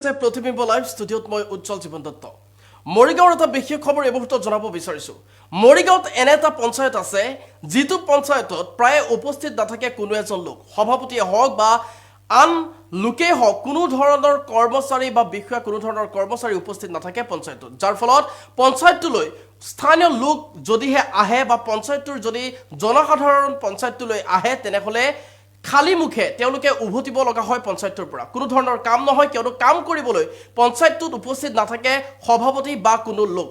প্ৰতিবিম্ব লাইভ ষ্টুডিঅ'ত মই উজ্জ্বল জীৱন দত্ত। মৰিগাঁৱৰ এটা বিশেষ খবৰ এই মুহূৰ্তত জনাব বিচাৰিছোঁ। মৰিগাঁৱত এনে এটা পঞ্চায়ত আছে, যিটো পঞ্চায়তত প্ৰায়ে উপস্থিত নাথাকে কোনো এজন লোক। সভাপতিয়ে হওক বা আন লোকেই হওক, কোনো ধৰণৰ কৰ্মচাৰী বা বিষয়া, কোনো ধৰণৰ কৰ্মচাৰী উপস্থিত নাথাকে পঞ্চায়তত। যাৰ ফলত পঞ্চায়তটোলৈ স্থানীয় লোক যদিহে আহে বা পঞ্চায়তটোৰ যদি জনসাধাৰণ পঞ্চায়তটোলৈ আহে, তেনেহ'লে খালী মুখে তেওঁলোকে উভতিব লগা হয় পঞ্চায়তটোৰ পৰা। কোনো ধৰণৰ কাম নহয়, কিয়নো কাম কৰিবলৈ পঞ্চায়তটোত উপস্থিত নাথাকে সভাপতি বা কোনো লোক।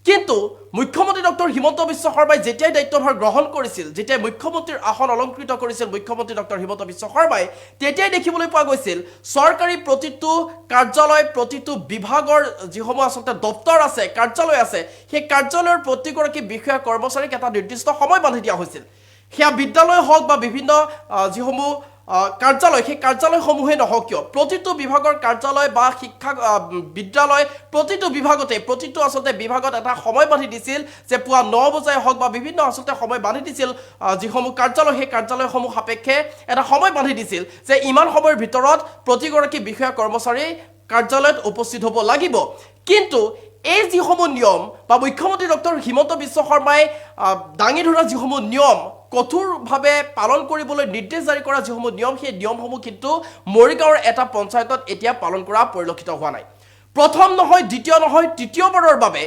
কিন্তু মুখ্যমন্ত্ৰী ডক্টৰ হিমন্ত বিশ্ব শৰ্মাই যেতিয়াই দায়িত্বভাৰ গ্ৰহণ কৰিছিল, যেতিয়াই মুখ্যমন্ত্ৰীৰ আসন অলংকৃত কৰিছিল মুখ্যমন্ত্ৰী ডক্টৰ হিমন্ত বিশ্ব শৰ্মাই, তেতিয়াই দেখিবলৈ পোৱা গৈছিল চৰকাৰী প্ৰতিটো কাৰ্যালয়, প্ৰতিটো বিভাগৰ যিসমূহ আচলতে দপ্তৰ আছে, কাৰ্যালয় আছে, সেই কাৰ্যালয়ৰ প্ৰতিগৰাকী বিষয়া কৰ্মচাৰীক এটা নিৰ্দিষ্ট সময় বান্ধি দিয়া হৈছিল। সেয়া বিদ্যালয় হওক বা বিভিন্ন যিসমূহ কাৰ্যালয়, সেই কাৰ্যালয়সমূহে নহওক কিয়, প্ৰতিটো বিভাগৰ কাৰ্যালয় বা শিক্ষা বিদ্যালয়, প্ৰতিটো বিভাগতে, প্ৰতিটো আচলতে বিভাগত এটা সময় বান্ধি দিছিল যে পুৱা 9 বজাই হওক বা বিভিন্ন আচলতে সময় বান্ধি দিছিল। যিসমূহ কাৰ্যালয়, সেই কাৰ্যালয়সমূহ সাপেক্ষে এটা সময় বান্ধি দিছিল যে ইমান সময়ৰ ভিতৰত প্ৰতিগৰাকী বিষয়া কৰ্মচাৰী কাৰ্যালয়ত উপস্থিত হ'ব লাগিব। কিন্তু এই যিসমূহ নিয়ম বা মুখ্যমন্ত্ৰী ডক্টৰ হিমন্ত বিশ্ব শৰ্মাই দাঙি ধৰা যিসমূহ নিয়ম, কঠোৰভাৱে পালন কৰিবলৈ নিৰ্দেশ জাৰি কৰা যিসমূহ নিয়ম, সেই নিয়মসমূহ কিন্তু মৰিগাঁৱৰ এটা পঞ্চায়তত এতিয়া পালন কৰা পৰিলক্ষিত হোৱা নাই। প্ৰথম নহয়, দ্বিতীয় নহয়, তৃতীয়বাৰৰ বাবে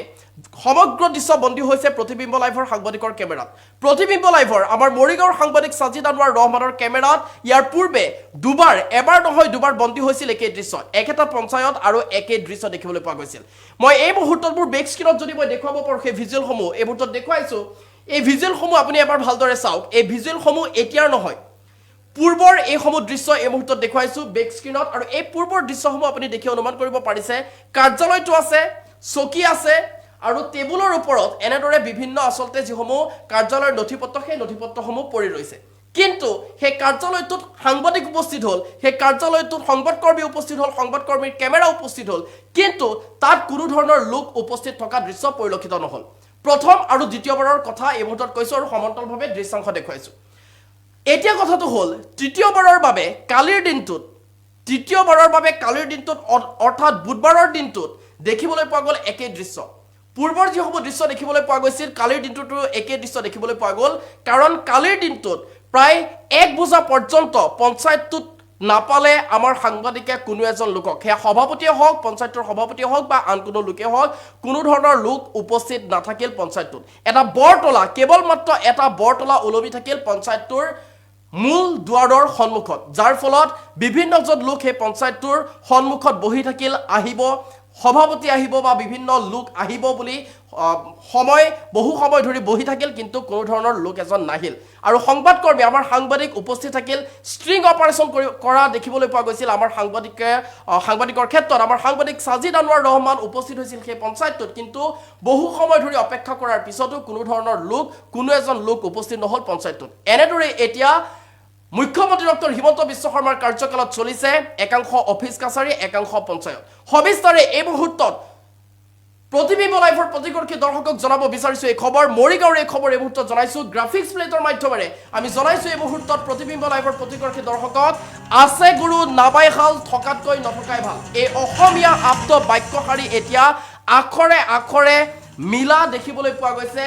সমগ্ৰ দৃশ্য বন্দী হৈছে প্ৰতিবিম্ব লাইভৰ সাংবাদিকৰ কেমেৰাত। প্ৰতিবিম্ব লাইভৰ আমাৰ মৰিগাঁৱৰ সাংবাদিক সাজিদ আনোৱাৰ ৰহমানৰ কেমেৰাত ইয়াৰ পূৰ্বে দুবাৰ, এবাৰ নহয় দুবাৰ বন্দী হৈছিল একেই দৃশ্য। একেটা পঞ্চায়ত আৰু একেই দৃশ্য দেখিবলৈ পোৱা গৈছিল। মই এই মুহূৰ্তত মোৰ বেক স্ক্ৰীণত যদি মই দেখুৱাব পাৰোঁ, সেই ভিজুৱেলসমূহ এই মুহূৰ্তত দেখুৱাইছোঁ। এই ভিজুৱেলসমূহ আপুনি এবাৰ ভালদৰে চাওক। এই ভিজুৱেলসমূহ এতিয়াৰ নহয়, পূৰ্বৰ এইসমূহ দৃশ্য এই মুহূৰ্তত দেখুৱাইছো বেক স্ক্ৰীণত। আৰু এই পূৰ্বৰ দৃশ্যসমূহ আপুনি দেখি অনুমান কৰিব পাৰিছে, কাৰ্যালয়টো আছে, চকী আছে আৰু টেবুলৰ ওপৰত এনেদৰে বিভিন্ন আচলতে যিসমূহ কাৰ্যালয়ৰ নথি পত্ৰ, সেই নথি পত্ৰসমূহ পৰি ৰৈছে। কিন্তু সেই কাৰ্যালয়টোত সাংবাদিক উপস্থিত হ'ল, সেই কাৰ্যালয়টোত সংবাদকৰ্মী উপস্থিত হ'ল, সংবাদকৰ্মীৰ কেমেৰা উপস্থিত হ'ল, কিন্তু তাত কোনো ধৰণৰ লোক উপস্থিত থকা দৃশ্য পৰিলক্ষিত নহ'ল। প্ৰথম আৰু দ্বিতীয়বাৰৰ কথা এই মুহূৰ্তত কৈছোঁ আৰু সমান্তৰালভাৱে দৃশ্যাংশ দেখুৱাইছোঁ। এতিয়া কথাটো হ'ল, তৃতীয়বাৰৰ বাবে কালিৰ দিনটোত, তৃতীয়বাৰৰ বাবে কালিৰ দিনটোত অৰ্থাৎ বুধবাৰৰ দিনটোত দেখিবলৈ পোৱা গ'ল একেই দৃশ্য। পূৰ্বৰ যিসমূহ দৃশ্য দেখিবলৈ পোৱা গৈছিল, কালিৰ দিনটোতো একেই দৃশ্য দেখিবলৈ পোৱা গ'ল। কাৰণ কালিৰ দিনটোত প্ৰায় 1 বজা পৰ্যন্ত পঞ্চায়তটোত নাপালে আমাৰ সাংবাদিকে কোনো এজন লোকক। সেয়া সভাপতিয়ে হওক, পঞ্চায়তৰ সভাপতিয়ে হওক বা আন কোনো লোকে হওক, কোনো ধৰণৰ লোক উপস্থিত নাথাকিল পঞ্চায়তটোত। এটা বৰতলা, কেৱল মাত্ৰ এটা বৰতলা ওলমি থাকিল পঞ্চায়তটোৰ মূল দুৱাৰৰ সন্মুখত, যাৰ ফলত বিভিন্নজন লোক সেই পঞ্চায়তটোৰ সন্মুখত বহি থাকিল। আহিব, সভাপতি আহিব বা বিভিন্ন লোক আহিব বুলি সময় বহু সময় ধৰি বহি থাকিল, কিন্তু কোনো ধৰণৰ লোক এজন নাহিল। আৰু সংবাদকৰ্মী, আমাৰ সাংবাদিক উপস্থিত থাকিল। ষ্ট্ৰিং অপাৰেশ্যন কৰি কৰা দেখিবলৈ পোৱা গৈছিল আমাৰ সাংবাদিকৰ ক্ষেত্ৰত। আমাৰ সাংবাদিক সাজিদ আনোৱাৰ ৰহমান উপস্থিত হৈছিল সেই পঞ্চায়তটোত, কিন্তু বহু সময় ধৰি অপেক্ষা কৰাৰ পিছতো কোনো ধৰণৰ লোক, কোনো এজন লোক উপস্থিত নহ'ল পঞ্চায়তটোত। এনেদৰে এতিয়া মুখ্যমন্ত্ৰী ডক্টৰ হিমন্ত বিশ্ব শৰ্মাৰ কাৰ্যকালত চলিছে একাংশ অফিচ কাছাৰী, একাংশ পঞ্চায়ত। সবিস্তাৰে এই মুহূৰ্তত প্ৰতিবিম্ব লাইভৰ প্ৰতিগৰাকী দৰ্শকক জনাব বিচাৰিছো এই খবৰ। মৰিগাঁৱৰ এই খবৰ এই মুহূৰ্তত জনাইছো। গ্ৰাফিক্স প্লেটৰ মাধ্যমেৰে আমি জনাইছো এই মুহূৰ্তত প্ৰতিবিম্ব লাইভৰ প্ৰতিগৰাকী দৰ্শকক। আছে গৰু নাবাই হাল, থকাতকৈ নথকাই ভাল, এই অসমীয়া আপ্ত বাক্যশাৰী এতিয়া আখৰে আখৰে মিলা দেখিবলৈ পোৱা গৈছে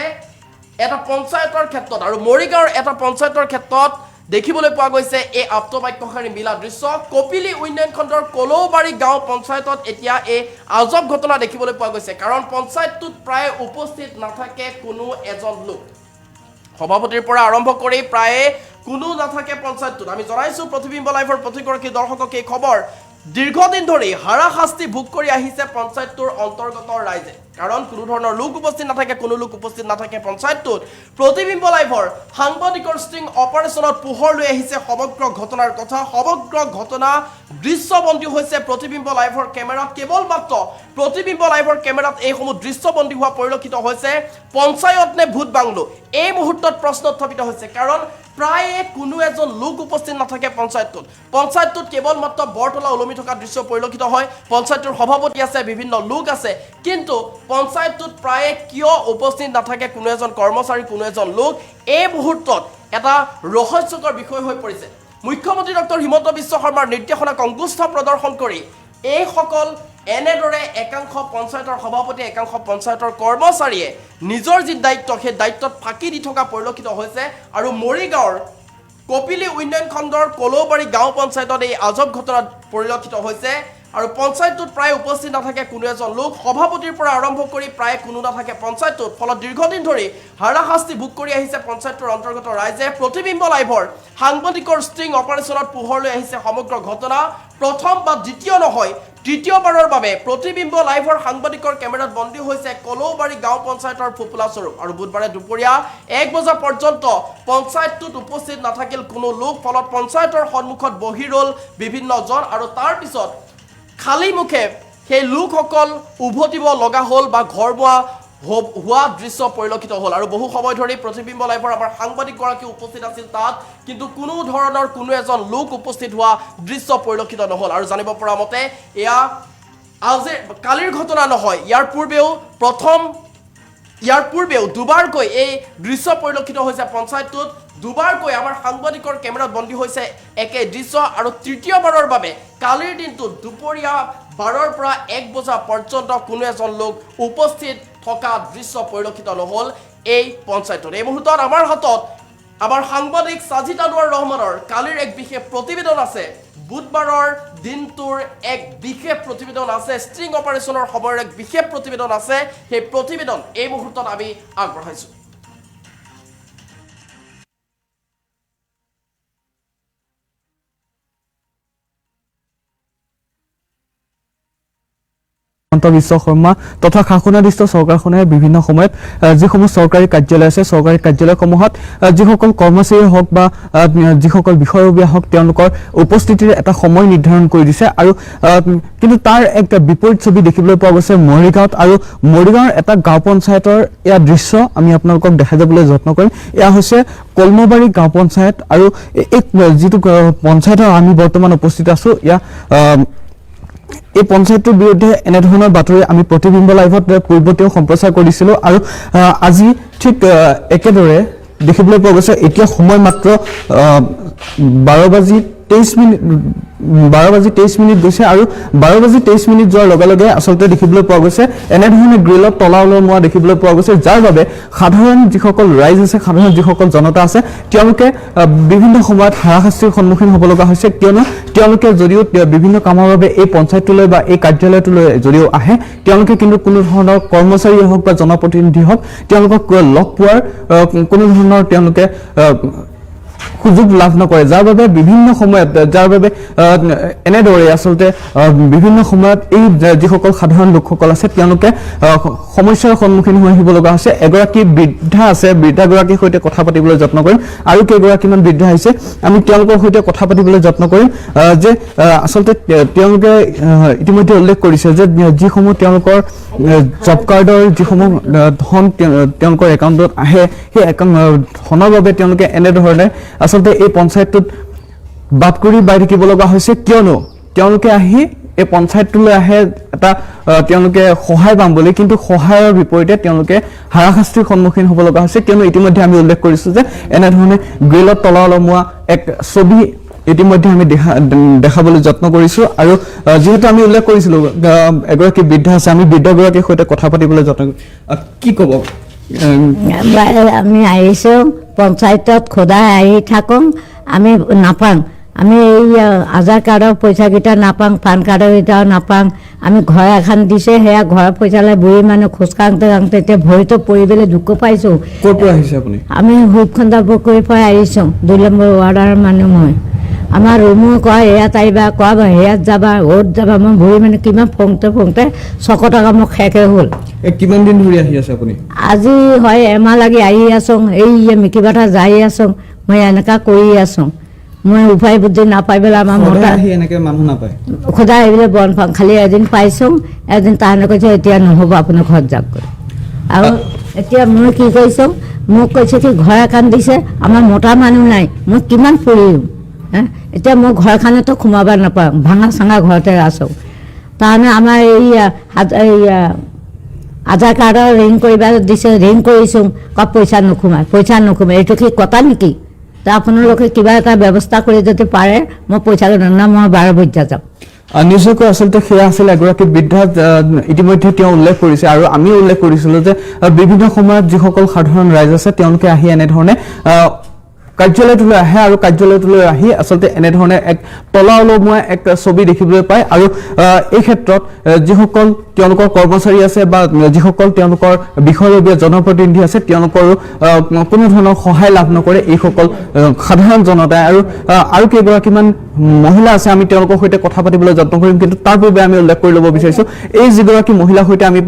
এটা পঞ্চায়তৰ ক্ষেত্ৰত। আৰু মৰিগাঁৱৰ এটা পঞ্চায়তৰ ক্ষেত্ৰত দেখিবলৈ পোৱা গৈছে এই আপ্তবাক্যশাৰী মিলা দৃশ্য। কপিলী উন্নয়ন খণ্ডৰ কলৌবাৰী গাঁও পঞ্চায়তত এতিয়া এই আজব ঘটনা দেখিবলৈ পোৱা গৈছে। কাৰণ পঞ্চায়তটোত প্ৰায় উপস্থিত নাথাকে কোনো এজন লোক। সভাপতিৰ পৰা আৰম্ভ কৰি প্ৰায়ে কোনো নাথাকে পঞ্চায়তটোত। আমি জনাইছো প্ৰতিবিম্ব লাইভৰ প্ৰতিগৰাকী দৰ্শকক এই খবৰ। দীৰ্ঘদিন ধৰি হাৰাশাস্তি ভোগ কৰি আহিছে পঞ্চায়তটোৰ অন্তৰ্গত ৰাইজে, কাৰণ কোনো ধৰণৰ লোক উপস্থিত নাথাকে, কোনো লোক উপস্থিত নাথাকে পঞ্চায়তটোত। প্ৰতিবিম্ব লাইভৰ সাংবাদিকৰ ষ্টিং অপাৰেশ্যনত পোহৰ লৈ আহিছে সমগ্ৰ ঘটনাৰ কথা। সমগ্ৰ ঘটনা দৃশ্যবন্দী হৈছে প্ৰতিবিম্ব লাইভৰ কেমেৰাত। কেৱল মাত্ৰ প্ৰতিবিম্ব লাইভৰ কেমেৰাত এইসমূহ দৃশ্যবন্দী হোৱা পৰিলক্ষিত হৈছে। পঞ্চায়ত নে ভূত বাংলো, এই মুহূৰ্তত প্ৰশ্ন উত্থাপিত হৈছে। কাৰণ প্ৰায়ে কোনো এজন লোক উপস্থিত নাথাকে পঞ্চায়তটোত। পঞ্চায়তটোত কেৱল মাত্ৰ বৰতলা ওলমি থকা দৃশ্য পৰিলক্ষিত হয়। পঞ্চায়তটোৰ সভাপতি আছে, বিভিন্ন লোক আছে, কিন্তু পঞ্চায়তটোত প্ৰায়ে কিয় উপস্থিত নাথাকে কোনো এজন কৰ্মচাৰী, কোনো এজন লোক, এই মুহূৰ্তত এটা ৰহস্যকৰ বিষয় হৈ পৰিছে। মুখ্যমন্ত্ৰী ডক্টৰ হিমন্ত বিশ্ব শৰ্মাৰ নিৰ্দেশনাক অংগুষ্ঠ প্ৰদৰ্শন কৰি এইসকল এনেদৰে একাংশ পঞ্চায়তৰ সভাপতি, একাংশ পঞ্চায়তৰ কৰ্মচাৰীয়ে নিজৰ যি দায়িত্ব, সেই দায়িত্বত ফাঁকি দি থকা পৰিলক্ষিত হৈছে। আৰু মৰিগাঁৱৰ কপিলী উন্নয়ন খণ্ডৰ কলৌবাৰী গাঁও পঞ্চায়তত এই আজৱ ঘটনা পৰিলক্ষিত হৈছে। আৰু পঞ্চায়তটোত প্ৰায় উপস্থিত নাথাকে কোনো এজন লোক, সভাপতিৰ পৰা আৰম্ভ কৰি প্ৰায় কোনো নাথাকে পঞ্চায়তটোত। ফলত দীৰ্ঘদিন ধৰি হাৰাশাস্তি ভোগ কৰি আহিছে পঞ্চায়তটোৰ অন্তৰ্গত ৰাইজে। প্ৰতিবিম্ব লাইভৰ সাংবাদিকৰ ষ্ট্ৰিং অপাৰেশ্যনত পোহৰলৈ আহিছে সমগ্ৰ ঘটনা। প্ৰথম বা দ্বিতীয় নহয়, তৃতীয়বাৰৰ বাবে প্ৰতিবিম্ব লাইভৰ সাংবাদিকৰ কেমেৰাত বন্দী হৈছে কলৌবাৰী গাঁও পঞ্চায়তৰ ফোপোলা স্বৰূপ। আৰু বুধবাৰে দুপৰীয়া 1 বজা পৰ্যন্ত পঞ্চায়তটোত উপস্থিত নাথাকিল কোনো লোক। ফলত পঞ্চায়তৰ সন্মুখত বহি ৰ'ল বিভিন্নজন আৰু তাৰ পিছত খালী মুখে সেই লোকসকল উভতিব লগা হ'ল বা ঘৰমুৱা হোৱা দৃশ্য পৰিলক্ষিত হ'ল। আৰু বহু সময় ধৰি প্ৰতিবিম্ব লাইভৰ আমাৰ সাংবাদিকগৰাকী উপস্থিত আছিল তাত, কিন্তু কোনো ধৰণৰ কোনো এজন লোক উপস্থিত হোৱা দৃশ্য পৰিলক্ষিত নহ'ল। আৰু জানিব পৰা মতে এয়া আজি কালিৰ ঘটনা নহয়, ইয়াৰ পূৰ্বেও দুবাৰকৈ এই দৃশ্য পৰিলক্ষিত হৈছে পঞ্চায়তটোত। দুবাৰকৈ আমাৰ সাংবাদিকৰ কেমেৰাত বন্দী হৈছে একে দৃশ্য। আৰু তৃতীয়বাৰৰ বাবে কালিৰ দিনটোত দুপৰীয়া 12ৰ পৰা 1 বজা পৰ্যন্ত কোনো এজন লোক উপস্থিত থকা দৃশ্য পৰিলক্ষিত নহ'ল এই পঞ্চায়তত। এই মুহূৰ্তত আমাৰ হাতত আমাৰ সাংবাদিক সাজিদ আনোৱাৰ ৰহমানৰ কালিৰ এক বিশেষ প্ৰতিবেদন আছে। বুধবাৰৰ দিনটোৰ এক বিশেষ প্ৰতিবেদন আছে, ষ্ট্ৰিং অপাৰেশ্যনৰ সময়ৰ এক বিশেষ প্ৰতিবেদন আছে। সেই প্ৰতিবেদন এই মুহূৰ্তত আমি আগবঢ়াইছোঁ। হিমন্ত বিশ্ব শৰ্মা তথা শাসনাধিষ্ঠ চৰকাৰখনে বিভিন্ন সময়ত যিসমূহ চৰকাৰী কাৰ্যালয় আছে, চৰকাৰী কাৰ্যালয়সমূহত যিসকল কৰ্মচাৰী হওক বা যিসকল বিষয়ববীয়া হওক, তেওঁলোকৰ উপস্থিতিৰ এটা সময় নিৰ্ধাৰণ কৰি দিছে। আৰু কিন্তু তাৰ এক বিপৰীত ছবি দেখিবলৈ পোৱা গৈছে মৰিগাঁৱত। আৰু মৰিগাঁৱৰ এটা গাঁও পঞ্চায়তৰ এয়া দৃশ্য আমি আপোনালোকক দেখাই যাবলৈ যত্ন কৰিম। এয়া হৈছে কলমবাৰী গাঁও পঞ্চায়ত। আৰু এই যিটো পঞ্চায়তৰ আমি বৰ্তমান উপস্থিত আছো, এই পঞ্চায়তটোৰ বিৰুদ্ধে এনেধৰণৰ বাতৰি আমি প্ৰতিবিম্ব লাইভত পূৰ্বতেও সম্প্ৰচাৰ কৰিছিলোঁ। আৰু আজি ঠিক একেদৰে দেখিবলৈ পোৱা গৈছে। এতিয়া সময় মাত্ৰ 12:23 গৈছে। আৰু 12:23 যোৱাৰ লগে লগে আচলতে দেখিবলৈ পোৱা গৈছে এনেধৰণে গ্ৰিলত তলা ওলোমোৱা দেখিবলৈ পোৱা গৈছে, যাৰ বাবে সাধাৰণ যিসকল ৰাইজ আছে, সাধাৰণ যিসকল জনতা আছে, তেওঁলোকে বিভিন্ন সময়ত হাৰাশাস্তিৰ সন্মুখীন হ'ব লগা হৈছে। কিয়নো তেওঁলোকে যদিও বিভিন্ন কামৰ বাবে এই পঞ্চায়তটোলৈ বা এই কাৰ্যালয়টোলৈ যদিও আহে, তেওঁলোকে কিন্তু কোনো ধৰণৰ কৰ্মচাৰীয়ে হওক বা জনপ্ৰতিনিধি হওক, তেওঁলোকক লগ পোৱাৰ কোনো ধৰণৰ তেওঁলোকে সুযোগ লাভ নকৰে, যাৰ বাবে বিভিন্ন সময়ত, যাৰ বাবে এনেদৰে আচলতে বিভিন্ন সময়ত এই যিসকল সাধাৰণ লোকসকল আছে, তেওঁলোকে সমস্যাৰ সন্মুখীন হৈ আহিব লগা হৈছে। এগৰাকী বৃদ্ধা আছে, বৃদ্ধাগৰাকীৰ সৈতে কথা পাতিবলৈ যত্ন কৰিম। আৰু কেইগৰাকীমান বৃদ্ধা আহিছে, আমি তেওঁলোকৰ সৈতে কথা পাতিবলৈ যত্ন কৰিম যে আচলতে তেওঁলোকে ইতিমধ্যে উল্লেখ কৰিছে যে যিসমূহ তেওঁলোকৰ জব কাৰ্ডৰ যিসমূহ ধন তেওঁলোকৰ একাউণ্টত আহে, সেই একাউণ্ট ধনৰ বাবে তেওঁলোকে এনেধৰণে আচলতে এই পঞ্চায়তটোত বাট কৰি বাই থাকিব লগা হৈছে। কিয়নো তেওঁলোকে আহি এই পঞ্চায়তটোলৈ আহে এটা তেওঁলোকে সহায় পাম বুলি, কিন্তু সহায়ৰ বিপৰীতে তেওঁলোকে হাৰাশাস্তিৰ সন্মুখীন হ'ব লগা হৈছে। কিয়নো ইতিমধ্যে আমি উল্লেখ কৰিছোঁ যে এনেধৰণে গ্ৰিলত তলা ওলোমোৱা এক ছবি ইতিমধ্যে আমি দেখাবলৈ যত্ন কৰিছোঁ। আৰু যিহেতু আমি উল্লেখ কৰিছিলোঁ, এগৰাকী বৃদ্ধা আছে, আমি বৃদ্ধাগৰাকীৰ সৈতে কথা পাতিবলৈ যত্ন কৰিম। কি ক'ব? আমি আহিছোঁ পঞ্চায়তত, সদায় আহি থাকোঁ, আমি নাপাওঁ। আমি এই আধাৰ কাৰ্ডৰ পইচাকেইটা নাপাওঁ, পান কাৰ্ডৰ কেইটাও নাপাওঁ। আমি ঘৰ এখন দিছে, সেয়া ঘৰৰ পইচালৈ বুঢ়ী মানুহ খোজ কাঢ়োঁতে কাঢ়োঁতে এতিয়া ভৰিটো পৰি পেলাই দুখ পাইছোঁ। ক'ৰ পৰা আহিছে আপুনি? আমি ৰূপখন্দা পুখুৰীৰ পৰা আহিছোঁ, 2 নম্বৰ ৱাৰ্ডৰ মানুহ মই। আমাৰ ৰুমো কয় ইয়াত আহিবা, কোৱা ইয়াত যাবা, অ'ত যাবা। মই বুঢ়ী মানুহ কিমান ফুৰোঁতে ফুৰোঁতে 600 টকা মোক শেষে হ'ল। এই কিমান দিন ধৰি আহি আছে আপুনি? আজি হয় এমাহ লাগি আহি আছোঁ, এই কিবা এটা যাই আছোঁ, মই এনেকুৱা কৰি আছোঁ। মই উপায় বুদ্ধি নাপাই পেলাই আমাৰ সদায় মতা আহি এনেকে মানুহ নাপায়? সদায় আহিলে বন পাওঁ, খালি এদিন পাইছোঁ, এদিন তাহাঁতে কৈছে এতিয়া নহ'ব, আপোনাৰ ঘৰত যাওক গৈ। আৰু এতিয়া মই কি কৰিছোঁ, মোক কৈছে কি ঘৰ এখন দিছে, আমাৰ মতা মানুহ নাই, মই কিমান ফুৰিম হে? এতিয়া মই ঘৰখনতো সোমাব নাপাওঁ, ভাঙা চাঙা ঘৰতে আছোঁ। তাৰমানে আমাৰ এই আধাৰ কাৰ্ডৰ ঋণ কৰিব দিছে, ঋণ কৰিছোঁ, কয় পইচা নোসোমায়, পইচা নোসোমায়। এইটো কি কথা নেকি? তা আপোনালোকে কিবা এটা ব্যৱস্থা কৰি যদি পাৰে, মই পইচা না, মই 12 বজা যাম। নিশ্চয়কৈ আচলতে সেয়া আছিল এগৰাকী বৃদ্ধা, ইতিমধ্যে তেওঁ উল্লেখ কৰিছে আৰু আমিও উল্লেখ কৰিছিলোঁ যে বিভিন্ন সময়ত যিসকল সাধাৰণ ৰাইজ আছে তেওঁলোকে আহি এনেধৰণে কাৰ্যালয়টোলৈ আহে আৰু কাৰ্যালয়টোলৈ আহি আচলতে এনেধৰণে এক তলা ওলমোৱা এক ছবি দেখিবলৈ পায়। আৰু এই ক্ষেত্ৰত যিসকল তেওঁলোকৰ কৰ্মচাৰী আছে বা যিসকল তেওঁলোকৰ বিষয়ববীয়া জনপ্ৰতিনিধি আছে তেওঁলোকৰো কোনো ধৰণৰ সহায় লাভ নকৰে এইসকল সাধাৰণ জনতাই। আৰু আৰু কেইগৰাকীমান মহিলা আছে, আমি তেওঁলোকৰ সৈতে কথা পাতিবলৈ যত্ন কৰিম, কিন্তু তাৰ পূৰ্বে আমি উল্লেখ কৰি ল'ব বিচাৰিছোঁ এই যিগৰাকী মহিলাৰ সৈতে আমি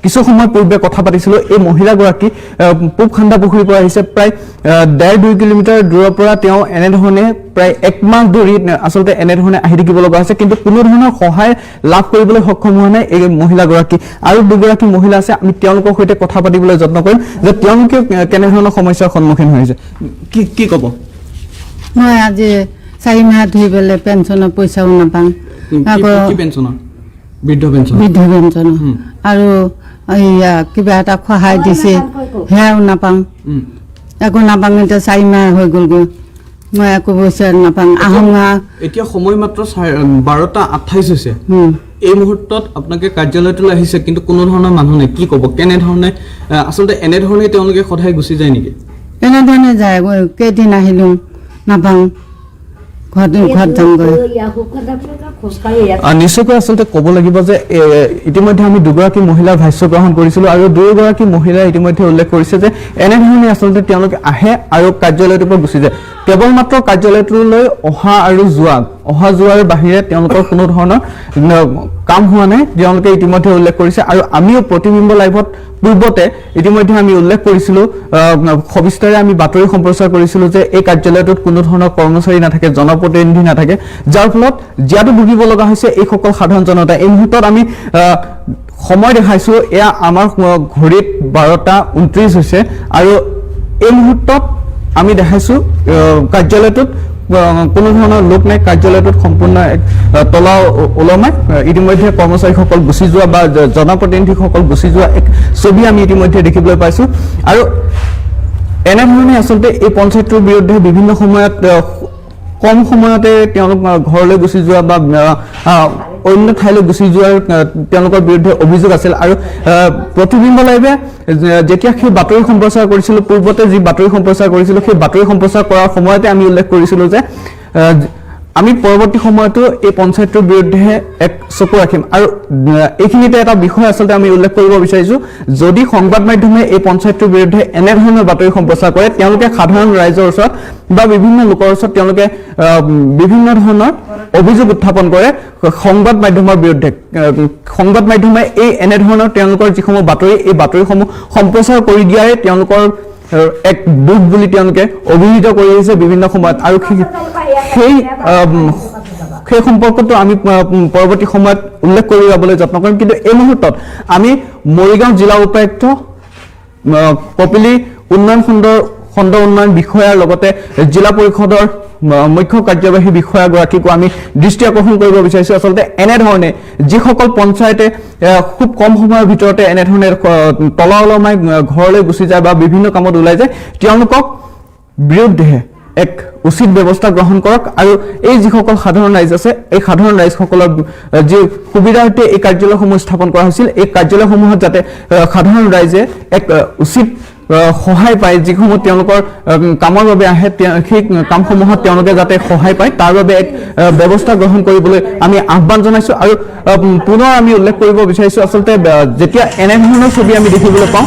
কিছু সময় পূৰ্বে কথা পাতিছিলোঁ, এই মহিলাগৰাকী পূব খান্দাপুখুৰীৰ পৰা আহিছে। প্ৰায় 1.5-2 কিলোমিটাৰ দূৰৰ পৰা তেওঁ এনেধৰণে প্ৰায় এক মাহ ধৰি আচলতে এনেধৰণে আহি থাকিব লগা হৈছে, কিন্তু কোনো ধৰণৰ সহায় লাভ কৰিবলৈ সক্ষম হোৱা নাই এই মহিলাগৰাকী। আৰু দুগৰাকী মহিলা আছে, আমি তেওঁলোকৰ সৈতে কথা পাতিবলৈ যত্ন কৰিম যে তেওঁলোকে কেনেধৰণৰ সমস্যাৰ সন্মুখীন হৈছে। কি কি ক'ব? মই আজি 4 মাহ ধৰি পেলাই পেঞ্চনৰ পইচাও নাপাওঁ, আকৌ পেঞ্চনৰ? বৃদ্ধ পেঞ্চন? বৃদ্ধ পেঞ্চনৰ। আৰু এইয়া কিবা এটা সহায় দিছে সেয়াও নাপাওঁ, একো নাপাওঁ। এতিয়া 4 মাহ হৈ গ'লগৈ, মই একো পইচা নাপাওঁ। আহোঁ। এতিয়া সময় মাত্ৰ 12:28 হৈছে। এই মুহূৰ্তত আপোনালোকে কাৰ্যালয়টোলৈ আহিছে, কিন্তু কোনো ধৰণৰ মানুহ নাই। কি ক'ব, কেনেধৰণে আচলতে এনেধৰণে তেওঁলোকে সদায় গুচি যায় নেকি? এনেধৰণে যায়, কেইদিন আহিলোঁ নাপাওঁ, ঘৰত ঘৰত যামগৈ। নিশ্চয়কৈ আচলতে ক'ব লাগিব যে ইতিমধ্যে আমি দুগৰাকী মহিলাৰ ভাষ্য গ্ৰহণ কৰিছিলোঁ আৰু দুয়োগৰাকী মহিলাই ইতিমধ্যে উল্লেখ কৰিছে যে এনেধৰণে আচলতে তেওঁলোকে আহে আৰু কাৰ্যালয়টোৰ পৰা গুচি যায়। কেৱল মাত্ৰ কাৰ্যালয়টোলৈ অহা আৰু যোৱা, অহা যোৱাৰ বাহিৰে তেওঁলোকৰ কোনো ধৰণৰ কাম হোৱা নাই, তেওঁলোকে ইতিমধ্যে উল্লেখ কৰিছে। আৰু আমিও প্ৰতিবিম্ব লাইভত পূৰ্বতে ইতিমধ্যে আমি উল্লেখ কৰিছিলোঁ, সবিস্তাৰে আমি বাতৰি সম্প্ৰচাৰ কৰিছিলোঁ যে এই কাৰ্যালয়টোত কোনো ধৰণৰ কৰ্মচাৰী নাথাকে, জনপ্ৰতিনিধি নাথাকে, যাৰ ফলত জীয়াতু ভুগিব লগা হৈছে এইসকল সাধাৰণ জনতা। এই মুহূৰ্তত আমি সময় দেখাইছোঁ, এয়া আমাৰ ঘড়ীত 12:29 হৈছে আৰু এই মুহূৰ্তত আমি দেখাইছোঁ কাৰ্যালয়টোত কোনো ধৰণৰ লোক নাই। কাৰ্যালয়টোত সম্পূৰ্ণ এক তলা ওলমাই ইতিমধ্যে কৰ্মচাৰীসকল গুচি যোৱা বা জনপ্ৰতিনিধিসকল গুচি যোৱা এক ছবি আমি ইতিমধ্যে দেখিবলৈ পাইছোঁ। আৰু এনেধৰণে আচলতে এই পঞ্চায়তটোৰ বিৰুদ্ধে বিভিন্ন সময়ত কম সময়তে তেওঁলোক ঘৰলৈ গুচি যোৱা বা অন্য ঠাইলৈ গুচি যোৱাৰ তেওঁলোকৰ বিৰুদ্ধে অভিযোগ আছিল। আৰু প্ৰতিবিম্ব লাইভে যেতিয়া সেই বাতৰি সম্প্ৰচাৰ কৰিছিলোঁ, পূৰ্বতে যি বাতৰি সম্প্ৰচাৰ কৰিছিলোঁ, সেই বাতৰি সম্প্ৰচাৰ কৰাৰ সময়তে আমি উল্লেখ কৰিছিলোঁ যে আমি পৰৱৰ্তী সময়তো এই পঞ্চায়তটোৰ বিৰুদ্ধে এক চকু ৰাখিম। আৰু এইখিনিতে এটা বিষয় আচলতে আমি উল্লেখ কৰিব বিচাৰিছোঁ, যদি সংবাদ মাধ্যমে এই পঞ্চায়তটোৰ বিৰুদ্ধে এনেধৰণৰ বাতৰি সম্প্ৰচাৰ কৰে, তেওঁলোকে সাধাৰণ ৰাইজৰ ওচৰত বা বিভিন্ন লোকৰ ওচৰত তেওঁলোকে বিভিন্ন ধৰণৰ অভিযোগ উত্থাপন কৰে সংবাদ মাধ্যমৰ বিৰুদ্ধে। সংবাদ মাধ্যমে এই এনেধৰণৰ তেওঁলোকৰ যিসমূহ বাতৰি, এই বাতৰিসমূহ সম্প্ৰচাৰ কৰি দিয়াৰে তেওঁলোকৰ এক দুখ বুলি তেওঁলোকে অভিহিত কৰি আহিছে বিভিন্ন সময়ত। আৰু সেই সম্পৰ্কটো আমি পৰৱৰ্তী সময়ত উল্লেখ কৰি যাবলৈ যত্ন কৰিম। কিন্তু এই মুহূৰ্তত আমি মৰিগাঁও জিলা উপায়ুক্ত কপিলী উন্নয়ন খণ্ডৰ খণ্ড উন্নয়ন বিষয়াৰ লগতে জিলা পৰিষদৰ মুখ্য কাৰ্যবাহী বিষয়াগৰাকীকো আমি দৃষ্টি আকৰ্ষণ কৰিব বিচাৰিছোঁ। আচলতে এনেধৰণে যিসকল পঞ্চায়তে খুব কম সময়ৰ ভিতৰতে এনেধৰণে তলা ওলমাই ঘৰলৈ গুচি যায় বা বিভিন্ন কামত ওলাই যায়, তেওঁলোকক বিৰুদ্ধে এক উচিত ব্যৱস্থা গ্ৰহণ কৰক। আৰু এই যিসকল সাধাৰণ ৰাইজ আছে, এই সাধাৰণ ৰাইজসকলৰ যি সুবিধাৰ্থে এই কাৰ্যালয়সমূহ স্থাপন কৰা হৈছিল, এই কাৰ্যালয়সমূহত যাতে সাধাৰণ ৰাইজে এক উচিত সহায় পায়, যিসমূহ তেওঁলোকৰ কামৰ বাবে আহে সেই কামসমূহত তেওঁলোকে যাতে সহায় পায় তাৰ বাবে এক ব্যৱস্থা গ্ৰহণ কৰিবলৈ আমি আহ্বান জনাইছোঁ। আৰু পুনৰ আমি উল্লেখ কৰিব বিচাৰিছোঁ, আচলতে যেতিয়া এনেধৰণৰ ছবি আমি দেখিবলৈ পাওঁ,